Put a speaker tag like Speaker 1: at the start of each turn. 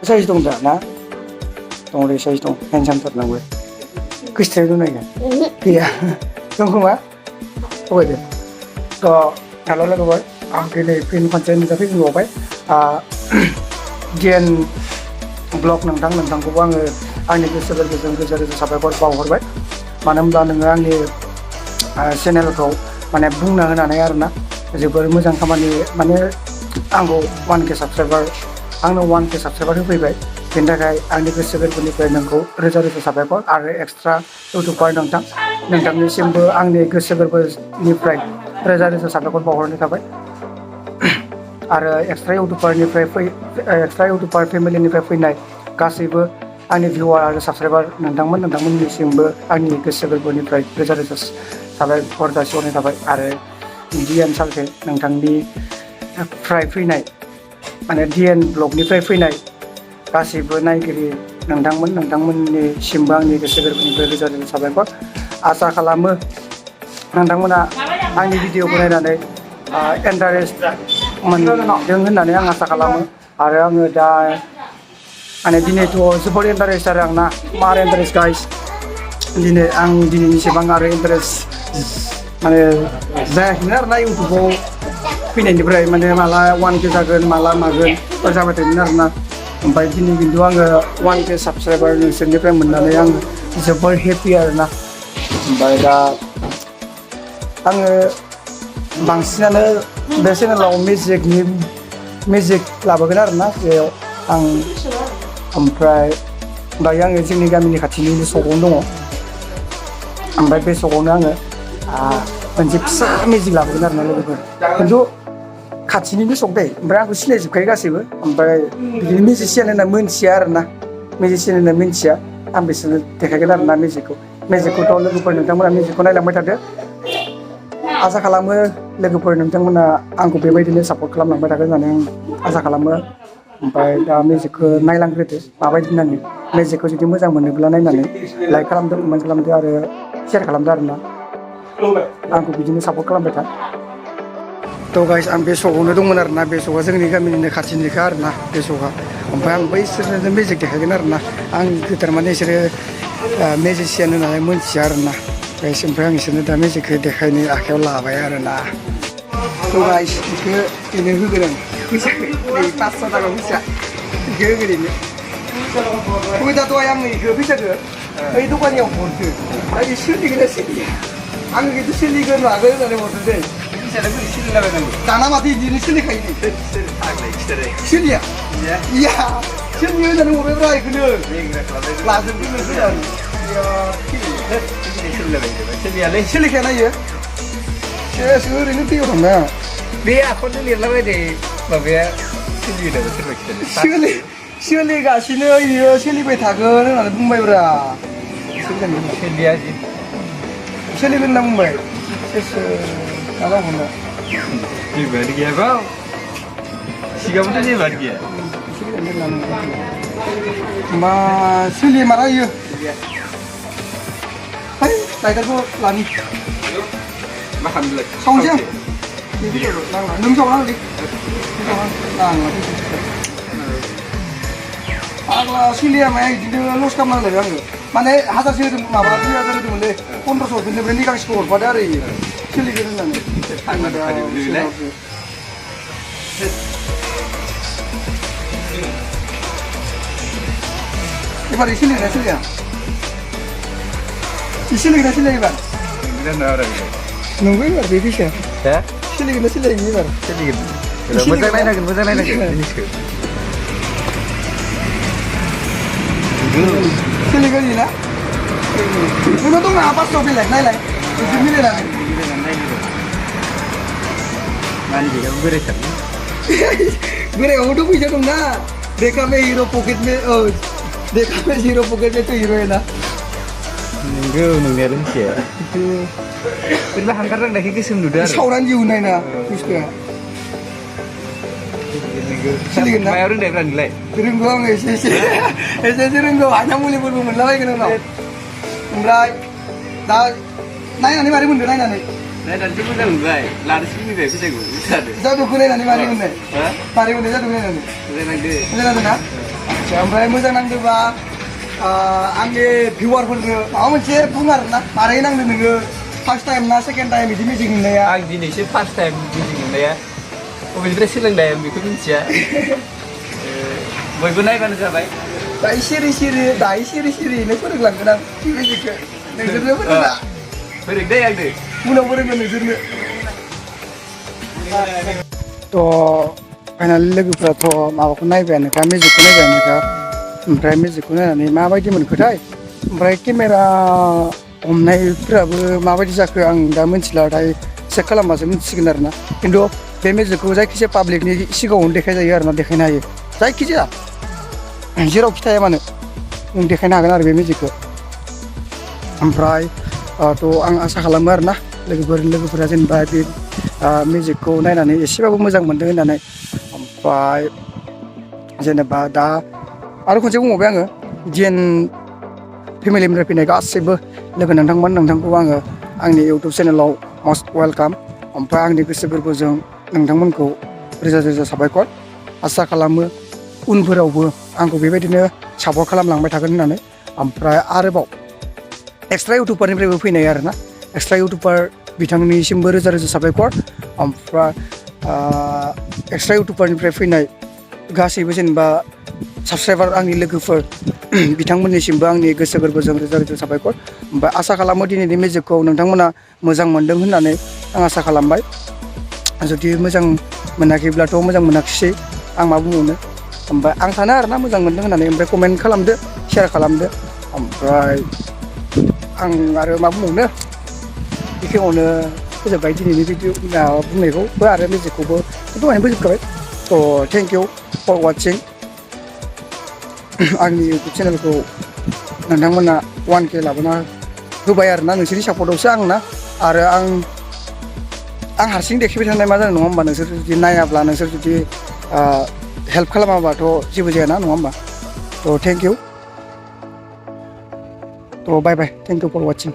Speaker 1: Size दं दा ना दं दे साइज दं हेन्डसामथार नांगौ गोसथोनाय दं नायगोन गैया दं खोमा होबाय दे थ' हेल' लोगोफोर आं दिनै फिन खनसे नुजाफैफिनबावबाय डिएन ब्लग नोंथांखौबो आङो आंनि गोसो गोरबोजों रोजा रोजा साबायखर बावहरबाय मानो होनब्ला नोङो आंनि चेनेलखौ माने बुंना होनानै आरोना जोबोर मोजां खामानि माने आंखौ 1K साबस्क्राइबार आंनो 1K साबस्क्राइबार होफैबाय बेनि थाखाय आंनि गोसो गोरबोनिफ्राय नोंखौ रोजा रोजा साबायखर आरो एक्सट्रा इउटुबार नोंथांनिसिमबो आंनि गोसो गोरबोनिफ्राय रोजा रोजा साबायखर बावहरनाय थाबाय आरो एक्सट्रा इउटुबार फेमिलिनिफ्राय फैनाय गासैबो आंनि भिउआर आरो साबस्क्राइबार नोंथांमोननिसिमबो आंनि गोसो गोरबोनिफ्राय रोजा रोजा साबायखर जासिहरनाय थाबाय आरो डिएन सालखे नोंथांनिफ्राय फैनाय माने डिएन ब्लगनिफ्राय फैनाय गासैबो नायगिरि नोंथांमोननिसिमबो आंनि गोसो गोरबोनिफ्राय रोजा रोजा साबायखर आसा खालामो नोंथांमोना आंनि भिडिअखौ नायनानै इन्टारेस्ट मोनदों होननानै आं आसा खालामो आरो आङो दा माने दिनैथ' जोबोर इन्टारेस्ट आरो आंना मार इन्टारेस्ट गाइस दिनैनिसिबां आरो इन्टारेस्ट माने जायाखैमोन आरोना इउटुबाव फैनायनिफ्राय माने माला 1K जागोन माला मागोन जाबाय थायोमोन आरोना ओमफ्राय दिनै खिन्थु आङो 1K साबस्क्राइबार नोंसोरनिफ्राय मोननानै आं जोबोर हेपि आरोना ओमफ्राय दा आङो बांसिनानो बे चेनेलाव मिउजिक लाबोगोन आरोना बेयाव आं ओमफ्राय दायो आङो जोंनि गामिनि खाथिनि सकआवनो दङ ओमफ्राय बे सकआवनो आङो मोनसे फिसा मिउजिक लाबोगोन आरोना लोगोफोर खिन्थु खाथिनिनो सक दै ओमफ्राय आंखौ सिनायजोबखायो गासैबो ओमफ्राय बिदिनो मिउजिसियान होनना मोनथिया आरोना मिउजिसियान होनना मिनथिया आं बिसोरनो देखायगोन आरोना मिउजिकखौथ' लोगोफोर नोंथांमोना मिउजिकखौ नायलांबाय थादो आसा खालामो लोगोफोर नोंथांमोना आंखौ बेबायदिनो सापर्ट खालामलांबाय थागोन होननानै आं आसा खालामो ओमफ्राय दा मिउजिकखौ नायलांग्रोदो माबायदि होननानै मिउजिकखौ जुदि मोजां मोनोब्ला नायनानै लाइक खालामदो कमेन्ट खालामदो आरो शेयार खालामदो आरोना आंखौ बिदिनो सापर्ट खालामबाय था थ' गाइस आं बे सकआवनो दंमोन आरोना बे सकआ जोंनि गामिनिनो खाथिनिखा आरोना बे सकआ ओमफ्राय आं बैसोरनो मिउजिक देखायगोन आरोना आं थारमाने बिसोरो मिउजिसियान होननानै मोनथिया आरोना गाइस ओमफ्राय आं बिसोरनो दा मिउजिकखौ देखायनो आखायाव लाबाय आरोना थ' गाइस बेनो होगोन आं फैसाखौ 500 थाखा फैसा बेखौ होगोन बेनो फैसा दहाय आंनो बेखौ फैसाखौ बै दखानियाव हरदो दा बे सोलिगोन ना सोलिया आङो खिन्थु सोलिगोन लागोन होननानै हरदो दै दाना माथो बिदिनो सोलिखायो सोलिया इया सोलियो होननानै हरबायब्रा बेखौनो लाजोबगोन नोंसोर सोलिखाया नायो सेस ओरैनो दैयाव थांना
Speaker 2: बे आखरजों लिरलाबायदे माबाया
Speaker 1: सोलिगासिनो बियो सोलिबाय थागोन होननानै बुंबायब्रा सोलिगोन होनना बुंबाय Kalau mana?
Speaker 2: Ini baru dia kau. Siapa tu ni baru dia?
Speaker 1: Sili mana you? Hai, đại cái cô làm gì?
Speaker 2: Makan dulu.
Speaker 1: Xong chưa? Nướng xong nó đi. Sili mày đi los kamar lagi kan? Mana hazar sih mama tu hazar tu mana? 1500 bin berani kang skor pada hari ini. Sili kan mana? Ibar sili dah sili ya. Sili dah sili ibar.
Speaker 2: Kita nak orang ni.
Speaker 1: Nunggu ibar baby sih.
Speaker 2: Ya?
Speaker 1: Sili dah sili ibar.
Speaker 2: Sili. Kalau betul lain lagi. Ini sih.
Speaker 1: Sili kan ni lah. Ini tu apa tu pilih? Naik. Ini milih lah.
Speaker 2: Mandi, gue recap.
Speaker 1: Gue kamu tu punya tu na. Dekha Mein hero pocket में देखा मैं hero pocket में तो hero है ना
Speaker 2: Nunggu nunggu sih ya itu bila hangkar dah kita semudar
Speaker 1: sauran jiu naik na उसका Sili kan
Speaker 2: bayar orang dah nilai
Speaker 1: Ring gua nggak sih ring gua hanya mulai berbulan lagi kan na mulai dah naik nanti mari mundur naik nanti
Speaker 2: nanti pun dah nilai lari sini deh bisa gue
Speaker 1: jatuh kune nanti mari mundur mari mundur jatuh kune nanti
Speaker 2: nanti
Speaker 1: na ओमफ्राय मोजां नांदोंबा आंनि भिउवारफोरनो माबा मोनसे बुं आरोना मारै नांदों नोङो फार्स्ट टाइम ना सेकेन्ड टाइम बिदि मिउजिक नुनाया
Speaker 2: आं दिनैसो फार्स्ट टाइम मिउजिक नुनाया बबेनिफ्राय सोलोंनाय आं बेखौ मिथिया बयबो नायबानो जाबाय
Speaker 1: दायो सिरि सिरियैनो फोरोंलांगोन आं मिउजिकखौ नोंसोरनो फोरोंना
Speaker 2: फोरोंदे आंनो
Speaker 1: उनाव फोरोंगोन नोंसोरनो थ' फाइनालि लोगोफ्राथ' माबाखौ नायबायानोखा मिउजिकखौ नायबायानोखा ओमफ्राय मिउजिकखौ नायनानै माबायदि मोनखोथाय ओमफ्राय केमेरा हमनायफोराबो माबायदि जाखो आं दा मिथिला दायो चेक खालामबासो मिथिसिगोन आरोना खिन्थु बे मिउजिकखौ जायखिजाया पाब्लिकनि सिगाङावनो देखायजायो आरोना देखायनो हायो जायखिजाया जेरावखि थाया मानो नों देखायनो हागोन आरो बे मिउजिकखौ ओमफ्राय थ' आं आसा खालामो आरोना लोगोफोरा जेनेबा बे मिउजिकखौ नायनानै एसेबाबो मोजां मोनदों होननानै ओमफ्राय जेनेबा दा आरो खनसे बुंबावबाय आङो जेन फेमिलिनिफ्राय फैनाय गासैबो लोगो नोंथांखौ आङो आंनि इउटुब चेनेलाव मस्ट वेलकाम ओमफ्राय आंनि गोसो गोरबोजों नोंथांमोनखौ रोजा साबायखर आसा खालामो उनफोरावबो आंखौ बेबायदिनो सापर्ट खालामलांबाय थागोन होननानै ओमफ्राय आरोबाव एक्सट्रा इउटुबारनिफ्रायबो फैनाय आरोना एक्सट्रा इउटुबार बिथांनिसिमबो रोजा साबायखर ओमफ्राय एक्सट्रा इउटुबारनिफ्राय फैनाय गासैबो जेनेबा साबसक्राइबार आंनि लोगोफोर बिथांमोननिसिमबो आंनि गोसो गोरबोजों रोजा साबायखर ओमफ्राय आसा खालामो दिनैनि मिउजिकखौ नोंथांमोना मोजां मोनदों होननानै आं आसा खालामबाय जुदि मोजां मोनाखैब्लाथ' मोजां मोनाखिसै आं मा बुंबावनो ओमफ्राय आं सानो आरोना मोजां मोनदों होननानै ओमफ्राय कमेन्ट खालामदो शेयार खालामदो ओमफ्राय आं आरो मा बुंबावनो बेखिनियावनो फोजोबबाय दिनैनि भिडिअ बुंनायखौबो आरो मिउजिकखौबो दहायनो फोजोबखाबाय थ' थेंक इउ फर वाचिं आंनि इउटुब चेनेलखौ नोंथांमोना 1K लाबोना होबाय आरोना नोंसोरनि सापर्टआवसो आंना आरो आं हारसिं देखायबाय थानाय मा जानाय नङा होमबा नोंसोर जुदि नायाब्ला नोंसोर जुदि हेल्प खालामाबाथ' जेबो जायाना नङा होमबा थ' थेंक इउ थ' बाय थेंक इउ फर वाचिं